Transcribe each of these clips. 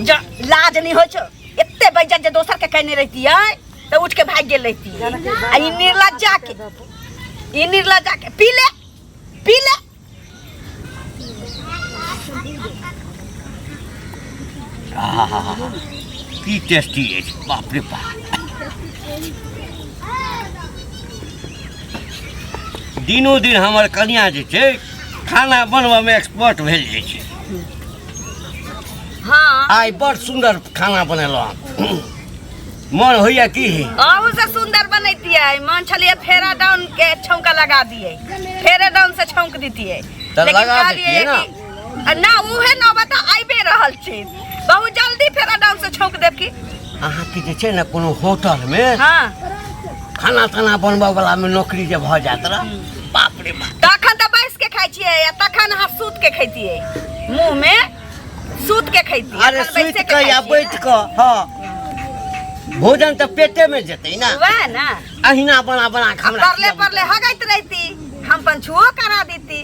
जा लाज नहीं होइ छौ एते बेइज्जत जे दोसर के कहने रहितियै तऽ उठ के भागि गेल रहितियै आ ई निर्लज्जा के ई निर्लज्जा के पी ले पी ले। आहा, की टेस्टी अछि, बाप रे बाप। दिनो दिन हमर कनिया जे छै खाना बनबऽमे एक्सपर्ट भेल जाइ छै। हाँ, आइ बड़ सुन्दर खाना बनेलहुँ हँ, मन होइया की अहू से सुंदर बनैतियै। मन छलियै फेरा डाउन के छौंका लगा दियै, फेरे डाउन से छौंक दितियै। तऽ लेकिन लगा कहलियै देतियै ना। कि आ ना, उहे नौबत आबि रहल छै, बहुत जल्दी फेरा डाउन से छौंक देब की। अहाँके जे छै ने कोनो होटलमे हाँ खाना ताना बनबऽ वला मे नौकरी जे भऽ जायत रह, बाप रे बाप। तखन तऽ बैस के खाइ छियै आ तखन अहाँ सूत के खैतियै, मुँह मे सूत के खैतियै। अरे एखन बैसे सुति के कऽ या खाइ छियै। बैठ कऽ, हँ, भोजन तऽ पेटे मे जेतै ना। वएह ना। अहिना बना बना कऽ हमरा परले परले हगैत रहती, हम पंछुओ करा देती।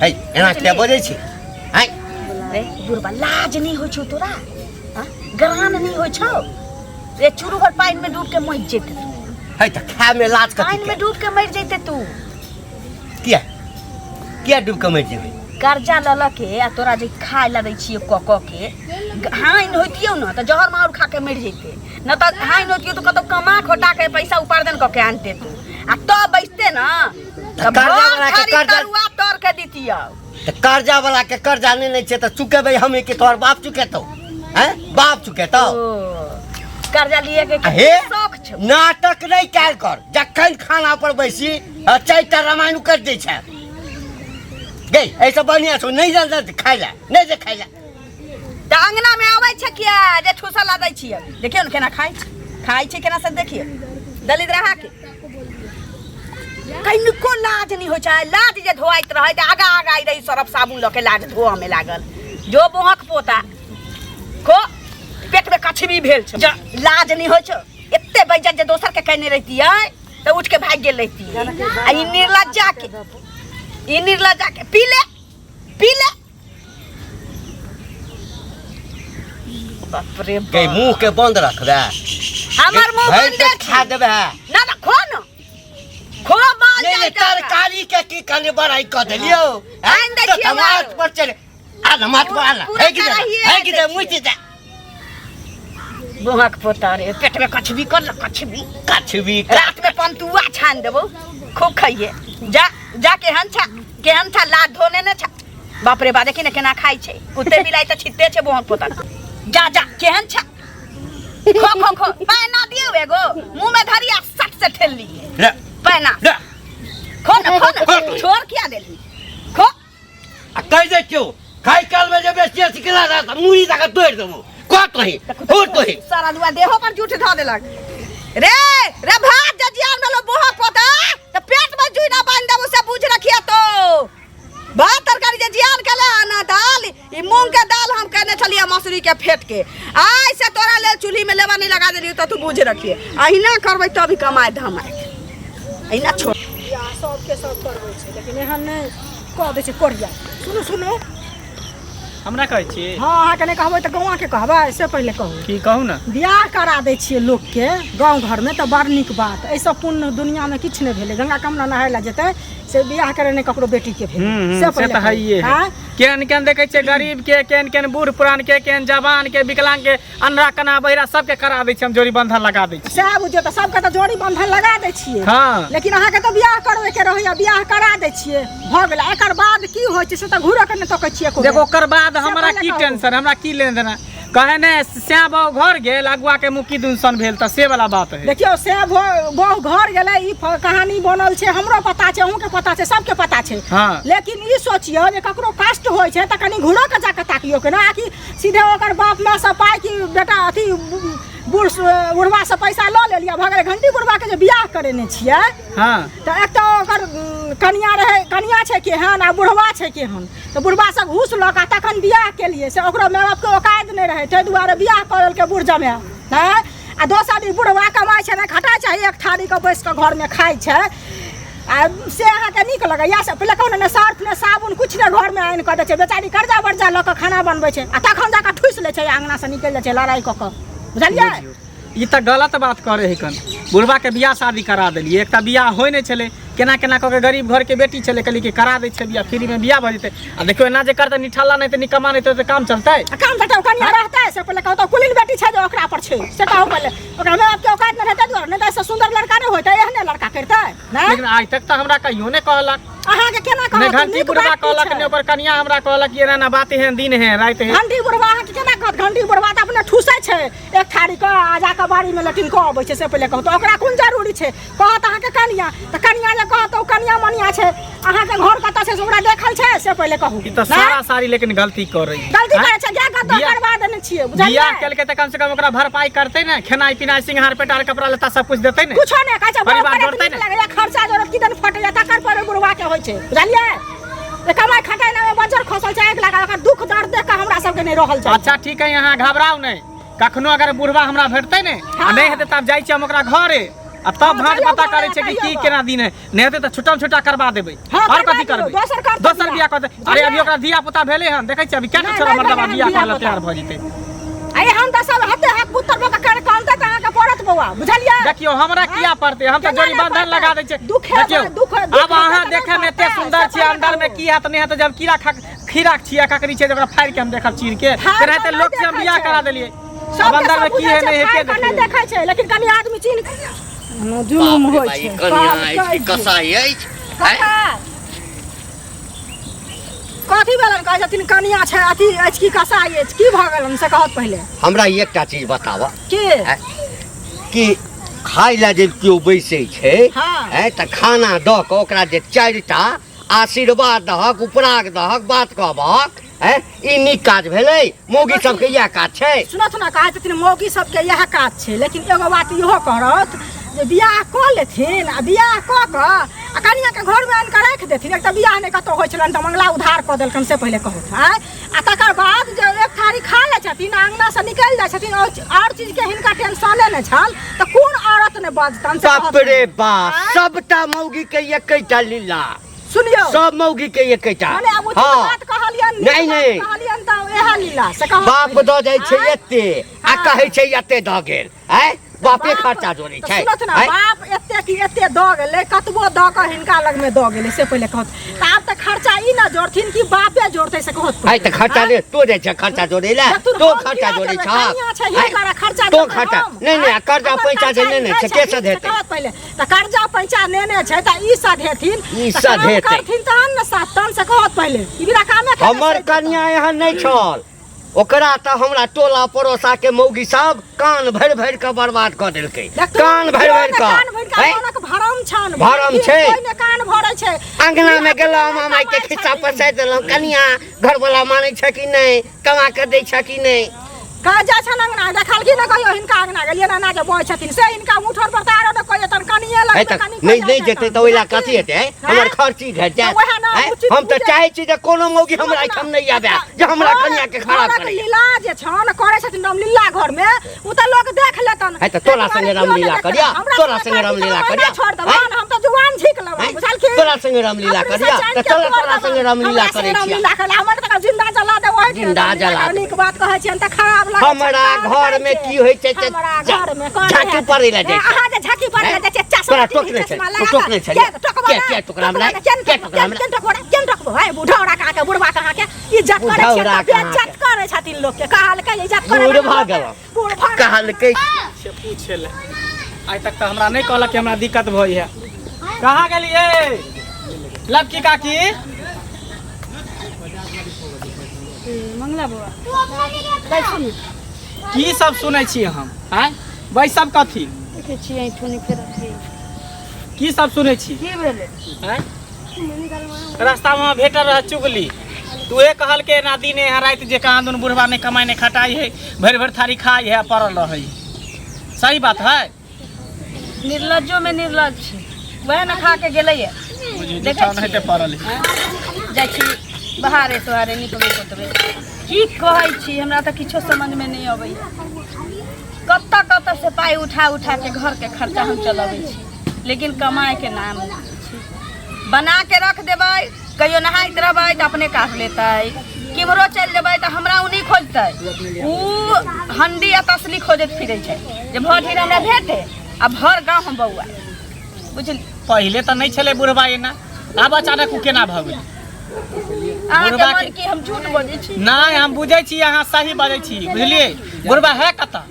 है, एना किया बजै छी है? रे बुढ़बा, लाज नहीं होइ छौ तोरा? हाँ? ग्रहण नहीं होइ छौ रे? चूरू भर पानि में डूब के मरि जेते तू। है, तऽ खाय मे लाज कथी पानि में के? डूब के मरि जेते तू। किया किया डूब के मरि जेबै? कर्जा लऽ लऽ के आ तोरा जे खाय ला दै छियै कऽ कऽ के, हानि होइतियौ ने तऽ जहर माहुर खा के मरि जैते न, तऽ हानि होइतियौ तऽ कतौ कमा खोटा के पैसा उपार्जन कऽ के आनते तू आ तब बैसते न तऽ कर्जा भर वाला के थारी तरुआ तर के दितियौ। तऽ कर्जा वाला के कर्जा नहि लै छै तऽ चुकेबै हमे कि तोहर बाप चुकेतौ? हैं, बाप चुकेतौ? ओ, कर्जा लिए के हे शौक छौ। नाटक नहि कयल कर, जखन खाना पर बैसी आ 4टा रामायण उकटि दै छै गई। एहिसँ बढ़िआँ छौ नहि जल्दी खाइ लए, नहि जे खाइ लए। तऽ अंगना में आबै छै किया जे ठूसा ला दै छियै? देखियौ ने केना खाइ छै, खाइ छै केना से देखियौ। दलित रहा के कनिको लाज नहि होइ छै। लाज जे धोआइत रहै तऽ आगा आगा आई रही, सरफ साबुन लऽ के लाज धोअ में लागल। जो बोहक पोता खो, पेट में कछबी भेल छौ। लाज नहि होइ छौ? एते बेइज्जत जे दोसर के कहने रहितियै तऽ उठ के भागि गेल रहितियै आ ई निर्लज्जा के ई निर्लज्जा के पी ले पी ले। बाप रे गई बाप। मुंह के बंद रखबे। हमर मुंह भरि बंदे पेट खा छै। देबे। ना ना, खो न खो, माल नहीं नहीं जाय तड़का। तरकारी के की कने बड़ाई कऽ देलियौ? आनि दै छियै माथ आरो। पर चढ़ आ ना, माथ पर आ ना। पूरा हे की दे, कढ़ाइए हे की दे, दै छियै। मुँह दे। बोहक पोता रे, पेट में कछबी कर ल, कछबी। कछबी रात में पंतुआ छान देबो, खूब खाइए। जा जा, केहन छा केहन छा, लात धोने ने छा। बाप रे बा, देखी ने केना खाइ छै, कुत्ते बिलाई तऽ छित्ते छै। बोहक पोता, जा जा, केहन छा, खो खो खो। पैना दियौ एगो मुंह में धरी आ सट से ठेल लिए। रे पैना रे खो न खो न, छोड़ किया देली, खो। आ कहि दै छियौ, खाइ काल में जे बेसी सिखला रह तऽ मुड़ी दऽ कऽ तोड़ि देबौ। कह तोही होर तोही। सारा दुआ देहो पर जूठ धऽ देलक रे। रे भात जजियार में लो बोहक पोता तऽ पेट में जुई ना बांध देबो, से बुझ रखिए। तो भात तरकारी जे जियान केले ना, दाल ई मूंग के दाल हम केने छलियै मसूरी के फेट के, आइ से तोरा लेल चूल्ही में लेबा नहीं लगा देलियो तऽ तू बुझ रखिए। अहिना करबै तभी कमाए धमाए, अहिना छोड़। बियाह सबके सब करबै छै, लेकिन एहन नहि कऽ दै छै कोढ़िया। सुनू सुनू। हमरा कहै छी? हँ, अहाँके नहि कहबै तऽ गौआँके कहबै? से पहिले कहू। की कहू ने। बियाह करा दै छियै लोकके गाँव घरमे तऽ बड़ नीक बात। एहिसँ पुण्य दुनिआँमे किछु नहि भेलै। गंगा कमला नहाय लए जेतै से बियाह करेने ककरो बेटीके भेलै। से पहिले तऽ कहू। हइए है। आँय? केहन केहन देखै छियै गरीब के, केहन केहन बूढ़ पुरान के, केहन जवान के, विकलांग के, अन्हरा कना बहिरा सबके करा दै छियै हम, जोड़ी बंधन लगा दै छियै। सएह बुझियौ तऽ सबके तऽ जोड़ी बंधन लगा दै छियै। हाँ। लेकिन अहाँके तऽ बियाह करबैके रहैया, बियाह करा दै छियै, भऽ गेलै। एकर बाद की होइ छै से तऽ घुरो के नहि तकै छियै एको बेर। देखो, ओकर बाद से हमरा पहिले की कहू। टेंशन, हमरा की लेन देना। कहे ने श्या बहु घर गेल अगुआ के मुँह की दुनसन भेल, तऽ से वाला बात है। देखियौ, से बहु घर गेलै ई कहानी बनल छै, हमरो पता छै, अहूँके पता छै, सबके पता छै। हाँ। लेकिन ई सोचियौ जे ककरो कष्ट होइ छै तऽ कनि घुरो के जाके ताकियौ के ना, आकि सीधे ओकर बाप माय से पाइ कि बेटा अथी बूढ़ बुढ़वा से पैसा लऽ लेलियै, भऽ गेलै घंटी। बुढ़वा के जे बियाह करेने छियै हाँ। तऽ एक तऽ ओकर कनिया रहै, कनिया छै केहन आ बुढ़वा छै केहन, तऽ बुढ़वा से घूस लऽ कऽ तखन बियाह केलियै, से ओकरो माय बापके औकात नहि रहै, ताहि दुआरे बियाह कऽ लेलकै बूढ़ जमाए। हँ, आ दोसर ई बुढ़वा कमाइ छै नहि खटाइ छै, एक थारी कऽ बैस कऽ घरमे खाइ छै, आ से अहाँके नीक लगैया? से पहिले कहू ने। ने सर्फ ने साबुन किछु नहि घरमे आनि कऽ दै छै, बेचारी कर्जा वर्जा लऽ कऽ खाना बनबै छै आ तखन जा कऽ ठुसि ठूसि लै छै अङ्गना से निकलि जाइ छै लड़ाइ कऽ कऽ बुझलियै बुझियौ ई तऽ गलत बात करे है कन बुढ़बा के बियाह शादी करा देलियै एकटा बियाह होइ नहि छलै केना केना कऽ के गरीब घर के बेटी छलै कहलियै कि करा दै छै बियाह फ्री में बियाह भऽ जेतै आ देखियौ एना जे करतै निठल्ला नहि तऽ निकम्मा नहि तऽ काम चलतै आ काम चलतै ओ कनिया रहतै से पहिले कहू तऽ कुलीन बेटी छै जे ओकरा पर छै से कहू पहिले ओकरा माय बापके औकात नहि रहतै दुआरे नहि तऽ एहिसँ सुन्दर लड़का नहि होइतै एहने लड़का करितै नहि लेकिन आइ तक तऽ हमरा कहियो नहि कहलक अहाँके केना नहि कहत घंटी नीक बुढ़बा बात की कहलक छै? नहि ओकर कनिया हमरा कहलक कि एना एना बात एहन दिन है राति है घंटी बुढ़बा अहाँके केना कहत घंटी बुढ़बा तऽ अपने ठूसै छै एक थारी कऽ आ जाकऽ बाड़ीमे लटिन कऽ अबै छै से पहिले कहू तऽ ओकरा कोन जरूरी छै कहत अहाँके कनिया तऽ कनिया जे कहत ओ कनिया मनिया छै अहाँके घर कतऽ छै से ओकरा देखल छै से पहिले कहू ई तऽ सारा सारी लेकिन गलती करै है। गलती आँय? करै छै गाय गद्दा बियाह- करवा देने छियै बुझलियै बियाह केलकै तऽ कम से कम ओकरा भरपाई करतै ने खेनाइ पिनाइ सिंगार पेटार कपड़ा लत्ता सब कुछ देतै ने कुछो नहि कहै छै परिवार बड़ जोड़तै नीक ने लगैया खर्चा जोड़त किदन फटैया तकर पर ओहि बुढ़वा के होइ छै बुझलियै जे कमाइ खटाइ नहि बज्जर खसल छै आगि लगा ओकर दुख दर्द देख कऽ हमरा सबके नहि रहल छै अच्छा ठीक है यहाँ घबराउ नहि कखनो अगर बुढ़वा हमरा भेटतै ने आ हाँ। नहि हेतै तब जाइ छियै हम ओकरा घरे आ तब हाँ, भाँज जाइयौ पता घरे, करै छै कि की कहियौ केना दिन है नहि हेतै तऽ छुटम छुटा करबा देबै हाँ, आओर करबा कथी दियौ, करबै दोसर करतै दोसर बियाह। बियाह करतै अरे अभी ओकरा धिया पुता भेलै हन देखै छियै अभी केना नहि, छोड़ा नहि मर्दबा भेलै हन बियाह करै लए धिया-पुता। तैयार भऽ जेतै आ एहन तऽ सब हते हक पुत्र भऽ कऽ कर कानतै तऽ अहाँके पड़त बौआ बुझलियै देखियौ हमरा किया पड़तै हम तऽ केना जोड़ी नहि बंधन पड़तै? लगा दै छियै दुखे देखियौ दुख आब अहाँ हेतै तऽ देखै मे नहि एते पड़तै, सुन्दर से छियै पहिले अंदर मे कहू। की हैत नहि हैत जब कीड़ा खा खीरा छियै ककड़ी छियै तऽ ओकरा फाड़ि के हम देखब चीर के फाड़ि कऽ तेनाहिते नहि लोक से हम देखै बियाह छै। करा देलियै आब सबके अंदर सब मे की बुझै है छै नहि है फाड़ि के कऽ नहि देखियौ देखै छै लेकिन कनि आदमी चिन्ह जुलुम बाप रे होइ बा, ई छै कनिया कहलकै अछि कि कसाई अछि आँय? कका, कथी भेलन कहै छथिन कनिया छै अथी अछि की कसाई अछि की भऽ गेलन से कहत पहिले हमरा एकटा चीज बताबऽ की आँय? कि खाय लए जे केओ बैसै छै हाँ। आँय, तऽ खाना दऽ कऽ ओकरा जे चारिटा आशीर्वाद दहक उपराग दहक बात कहबहक आँय, ई नीक काज भेलै मौगी सबके इएह काज छै सुनत ने कहै छथिन मौगी सबके इएह काज छै लेकिन एगो बात इहो करत जे बियाह कऽ लेथिन आ बियाह कऽ कऽ आ कनियाके घरमे आनि कऽ राखि देथिन एक तऽ बियाह नहि कतहु होइ छलनि तऽ मंगला उधार कऽ देलकनि से पहिले कहू आँय आ तकर बाद जे एक थारी खा लै छथिन आ अङ्गनासँ निकलि जाइ छथिन आओर चीजके हिनका टेंशने नहि छल तऽ कोन औरत नहि बजतनि से बाप कहथुन। रे बाप आँय? सबटा मौगी के एकेटा लीला सुनियौ सब मौगी के एकेटा मने आब उचित हाँ बात कहलियनि नहि, नीक बात नहि। कहलियनि तऽ इएह लीला से कहू बाप दऽ जाइ छै आँय? एते आ हाँ। कहै छै एते दऽ गेल आँय बापे बाप- खर्चा जोड़ै तऽ छै सुनत ने आँय? बाप एते की एते दऽ गेलै कतबो दऽ कऽ हिनका लगमे दऽ गेलै से पहिले कहत तऽ आब तऽ खर्चा ई ने जोड़थिन कि बापे जोड़तै से कहत आइ तऽ खर्चा ले तो जाइ छै खर्चा जोड़ै लए देखथुन, तो हम खर्चा किया जोड़ै जोड़बै? छह कनिया छै हिनकर खर्चा तो जोड़बै खर्चा हम? नहि नहि आँय? कर्जा हमर पैसा जे खर्चा नेने ई छै के छथिन, सधेतै कहत पहिले तऽ कर्जा पैसा नेने छै तऽ ई सधेथिन ई तऽ काम सधेतै। करथिन तहन ने साथ तहन से कहत पहिले ई बिना कामे केने हमर सधि जेतै। कनिया एहन नहि छल ओकरा तऽ हमरा टोला पड़ोसा के मौगी सब कान भरि भरि कऽ बर्बाद कऽ देलकै देखथुन, कान भरि भरि कोन कऽ कान भरि कऽ हैं? कोनक भरम छन भरम छै। कोइ ने कान भरै छै अंगना में गेलहुँ मामा के खिस्सा पसारि देलहुँ कनिया घरवला मानै छै कि नहि कमा कऽ दै छै कि नहि कह जाइ छनि अंगना देखलखिन ने कहियो हिनका अंगना गेलियै ने एना जे बहै छथिन से हिनका मुठर पर तऽ आरो ने कहियो तन कनिये है लगबै तऽ कनि नहि नहि जेतै तऽ ओहि लए कथी हेतै हैं? हमर खर्ची घटि जायत तऽ ओएह ने, हैं? उचित हम तऽ बुझै- चाहै छी जे कोनो मौगी हमरा एहिठाम नहि आबए जे हमरा कनिया के खराब घरक करे लीला जे छन करै छथिन रामलीला घर में उ तऽ लोक देख लेतन है तऽ तोरा संगे रामलीला करिया, तोरा संगे रामलीला करिया, छोड़ हैं? देबन हम तऽ जुआन झीक लेबन हैं? बुझलखिन तोरा संगे रामलीला अपने से करिया जानि तऽ के चल तोड़ तोरा देबन। संगे रामलीला हमरा संगे करै छियै रामलीला करै हमर तऽ जिंदा जला देब ओहि जिंदा जला देब। नीक बात कहै छियनि तऽ खराब लागै छै, हमरा कान घर में कहै छै। की होइ छै से हमरा झा- घर में कोन झाँकी हैत? पड़ै लए जाइ छै। अहाँ जे झाँकी पड़ै लए हैं? जाइ छियै, चश्मा तोरा पिन्ह टोकने चश्मा छै, लगा तू टोकने कऽ। छलियै। के टोकबो के- ने? के टोकरा हमरा? टोकबो ने? केन के टोकबो? टोकरा हमरा? केन टोकबो? केन टोकबो? हे, बुढ़ौरा कहाँ के बुढ़बा कहाँ के इज्जत करै छियै बुढ़ौरा तऽ कहाँ के? बेइज्जत करै छथिन लोकके कहलकै इज्जत करै बूढ़ वाला भऽ लोकके। गेलौ। बूढ़ भऽ गेलौ। कहलकै से पूछे ले आइ तक तऽ हमरा नहि कहलक कि हमरा दिक्कत भऽ है कहाँ गेलियै लड़की काकी मंगला बौआ की सब सुनै छी हम आँय बैसब कथी देखै छियै ठुनी फेर की सब सुनै छी की भेलै आँय रास्तामे भेटल रह चुगली तूहे कहलके एना दिन एहन राति जे कहाँ दुनू बुढ़बा नहि कमाइ नहि खटाइ है भरि भरि थारी खाइ है पड़ल रहै सही बात है निर्लज्जोमे निर्लज्ज छै वएह ने खा के गेलैए बुझी देखै जुठान हेतै पड़ल है जाइ छी बहारे तोहारे निपबै पोतबै की कहै छी हमरा तऽ किछो समझमे नहि अबैए कतऽ कतऽ से पाइ उठा उठा के घरके खर्चा हम चलबै छी लेकिन कमाइके नाम नहि छै। बना के रख देबै कहियो नहाइत रहबै तऽ अपने काट लेतै किम्हरो चलि जेबै तऽ हमरा ओ नहि खोजतै उ हंडी आ तसली खोजैत फिरै छै जे भर ढेर हमरा भेटे आ भर गाँव हम बौआ बुझली पहिले तऽ नहि छलै बुढ़बा एना आब अचानक ओ केना भऽ गेलै अहाँके बुढ़बा मन के- की हम झूठ बजै छी नहि हम बुझै छी अहाँ सही बजै छी बुझलियै बुढ़बा है कतऽ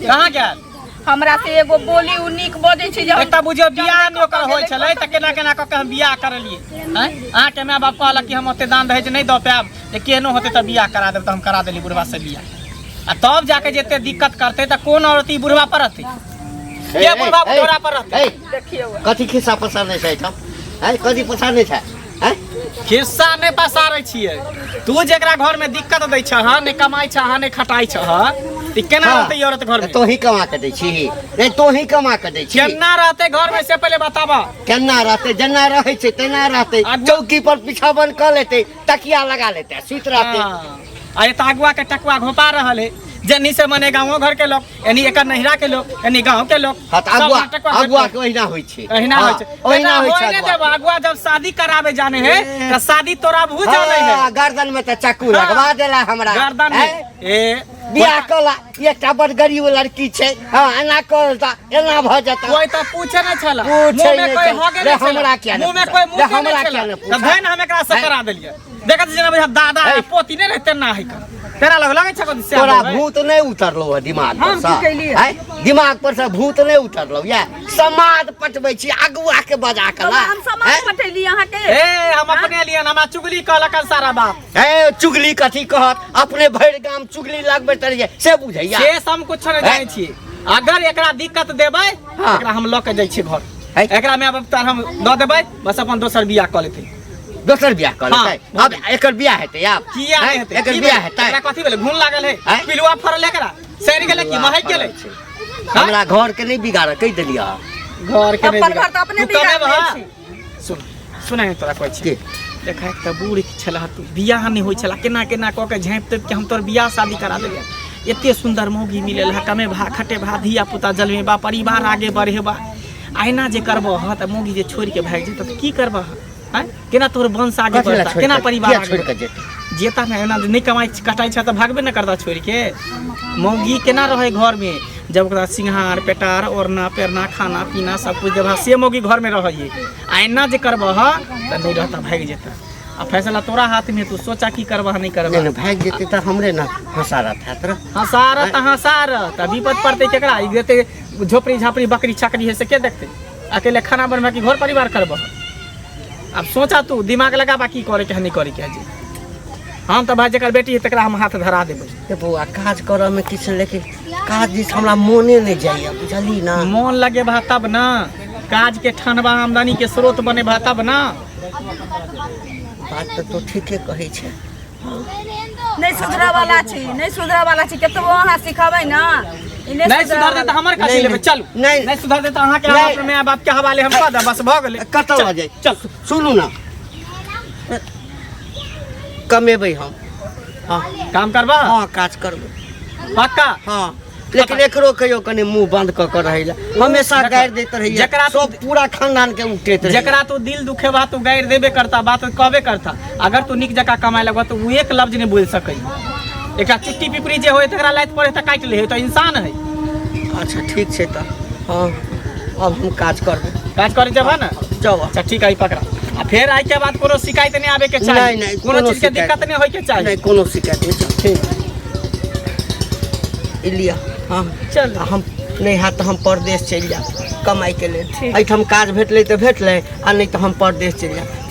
कहाँ गेल हमरा से एगो बोली उ नीक बजै छै जे हम एकटा बुझियौ बियाह नहि ओकर होइ छलै तऽ केना केना कऽ के हम बियाह करलियै आँय अहाँके माय बाप कहलक कि हम ओते दान दहेज नहि दऽ पायब जे केहनो होतै तऽ बियाह करा देब तऽ हम करा देली बुढ़बा से बियाह आ तब जाके जे एते दिक्कत करतै तऽ कोन औरत ई बुढ़बा पर रहतै के बुढ़बा बुढ़ोरा पर रहतै देखियौ कथी खिस्सा पसारने छै एहिठाम आँय कथी पसारने छै आँय खिस्सा नहि पसारै छियै तू जेकरा घर में दिक्कत दै छह नहि कमाइ छह नहि खटाइ छह तऽ केना हाँ। रहतै ई औरत घर में तोही कमा के दै छी नहीं तोही कमा के दै छी केना रहतै घर में से पहिले बताबऽ केना रहतै जेना रहै छै तेना रहतै चौकी पर बिछावन कऽ लेतै तकिया लगा लेतै सुति रहतै हाँ। आ एतऽ अगुआ के टकुआ घोपा रहल है जन्नी से मने गाँवो घर के लोग एनी एकर नहिरा के लोग एनी गाँव के लोग हाँ तऽ सब अगुआ टकुआ अगुआ के ओहिना होइ छै अहिना होइ छै ओहिना होइ छै नहि अगुआ देब अगुआ जब शादी करावे जाने है तऽ शादी तोरा भू जाने है हाँ, गर्दन में तऽ चक्कू हाँ। लगवा देला हमरा गर्दन में हैं? ए बियाह कला एकटा बड़ गरीब लड़की छै हँ एना कऽ लेता एना भऽ जेता कोई तऽ पूछे नहीं छला पूछे मुंह में नहि कोई छला। हगे रे, नहीं छला हमरा किया नहि मुंह में पूछा? कोई मुंह रे, नहीं हमरा छला किया नहि पूछा? तऽ धैन हम एकरा से हैं? करा देलियै देखत जेना बुझा दादा है। पोती नहीं रहते ना है तेरा लग लगै छै कथी से तोरा भूत नहि उतरलो है दिमाग पर हम से की कैलियै? आँय? दिमाग पर से भूत नहि उतरलो या समाद पटबै छी अगुआ के बजा के ला हम समाज आँय? पठेली अहाँके ए हम अपने लिए हमरा चुगली कहलक हन सारा बात ए चुगली कथी कहत अपने भरि गाम चुगली लगबैत रहियै से बुझैया से हम कुछ नहीं जानै छी अगर एकरा दिक्कत देबै हाँ। एकरा हम लऽ के जाइ छी घर है। एकरा माय बाप तार हम दऽ देबै बस अपन दोसर बियाह कऽ लेतै दोसर बियाह कऽ हाँ। लेतै अब एकर बियाह हेतै आब किया आँय? नहि हेतै एकर की बियाह भेलै? हेतै एकरा कथी भेलै घून लागल है आँय? पिलुआ फड़ल एकरा सड़ि गेलै की महकि गेलै छै। हमरा घर के नहि बिगाड़ कहि देलियै घर के नहि अपन बिगाड़। घर तऽ अपने तू कमेबह? बिगाड़ लै छी। सुन सुना ने तोरा कहै छी की? देखा एक तऽ बूढ़ छलह तू बियाह नहि होइ छला केना केना कऽ के झाँपि तोपि के हम तोर बियाह शादी करा देलियै एते सुन्दर मौगी मिलल है कमे भा खटे भा धिया पुता जलमेबा परिवार आगे बढ़ेबा आ एना जे करबह तऽ मौगी जे छोड़ि के भागि जेतौ तऽ की करबह आँय केना तोहर वंश आगे कथी लए बढ़ता छोड़ि केना कऽ- परिवार किया आगे छोड़ि कऽ बढ़ता? जेतै जेता ने एना नहि कमाइ कटाइ छै तऽ भागबे ने करता छोड़ि के मौगी केना रहै घरमे जब ओकरा सिंघार पेटार ओढ़ना पेरना खाना पीना सब कुछ देबह से मौगी घरमे रहै आ एना जे करबह तऽ नहि रहता भागि जेता आ फैसला तोरा हाथमे तू सोचा की करबह नहि करबह नहि नहि भागि जेतै तऽ हमरे ने हँसारत हैत रह हँसारत हँसारत आ विपद पड़तै केकरा ई जेतै झोपड़ी झापड़ी बकरी छकरी है से के देखतै अकेले खाना बनबै कि घर परिवार करबह आब सोचा तू दिमाग लगा बा की करे के है नहीं करे के है जी हम तऽ भाई जकर बेटी है तकरा हम हाथ धरा देबै हे बौआ काज करऽ मे किछु लेकिन काज दिस हमरा मोने नहि जाइए बुझली ना मोन लगेबह तब ना काज के ठनबा आमदनी के स्रोत बनेबह तब ना बात तऽ तू ठीके कहै छै नहि सुधरऽ वाला छी नहि सुधरऽ वाला छी कतबो अहाँ सिखेबै ने ई नहीं सुधर दे तऽ हमर कथी नहीं, लेबै चलू नहीं। नहीं सुधर दे तऽ अहाँके हम नहीं। अपने माय बाप के हवाले हम कऽ देब बस भऽ गेलै कतऽ चल, भऽ जाइ? चल सुनू ना कमेबै हम हँ काम करबह हँ काज करबै पक्का हँ लेकिन एकरो कहियो कनि मुंह बंद कऽ के रहै लए हमेशा देखा, गारि दैत रहैया जकरा तू- सब पूरा खानदान के उठैत रहैया जकरा तू दिल दुखेबा तू गारि देबे करता बात कहबे करता अगर तू नीक जकाँ कमाए लगबा तऽ ओ एक लफ्ज नहि बोलि सकै एकरा चुट्टी पिपरी जे होय तकरा लाति पड़े तऽ काटि ले तऽ इंसान है अच्छा ठीक छै तऽ हँ अब हम काज करबै काज करे जेबह ने जाउ अच्छा ठीक है ई पकड़ा आ फेर आइ के बाद कोनो शिकायत नहि आबे के चाही नहीं, नहीं, कोनो कोनो चीज के शिकायत दिक्कत नहि होय के चाही नहि कोनो शिकायत नहि चल ठीक ई लिअ हँ चल आ हम नहि हैत तऽ हम परदेश चलि जायब कमाइके लेल एहिठाम काज भेटलै तऽ भेटलै आ नहि तऽ हम परदेश चलि जायब